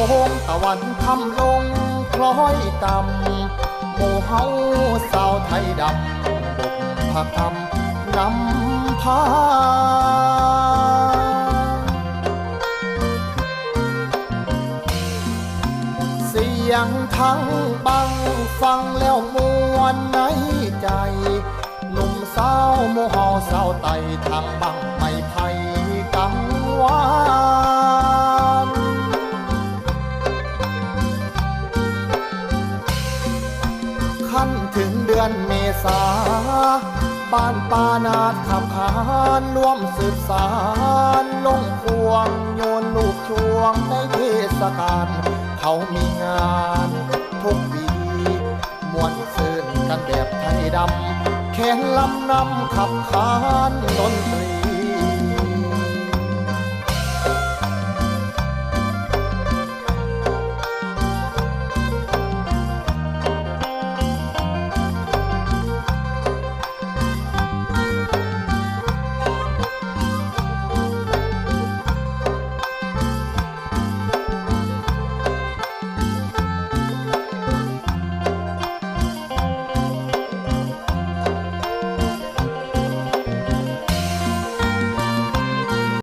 ໂມງຕາວັນຄ່ຳລົງຄ້ອຍຕ່ຳ ໝູ່ເຮົາຊາວໄທດຳ ບົກພະກຳນຳພາ. ສຽງທັງບັງຟັງແລ້ວມ່ວນໃນໃຈ ໜຸ່ມສາວໝູ່ເຮົາຊາວໃຕ້ ທັງບັ້ງໄມ້ໄຜ່ກັງວານ. ຄັນເຖິງເດືອນເມສາ ບ້ານປ່ານາດຂັບຂານ ລວມສືບສານລົງຂວາງ ໂຍນລູກຊ່ວງໃນເທດສະການ ເຂົາມີງານທຸກປີ ມ່ວນຊື່ນກັນແບບໄທດຳ ແຄນລຳນຳຂັບຂານດົນຕີ.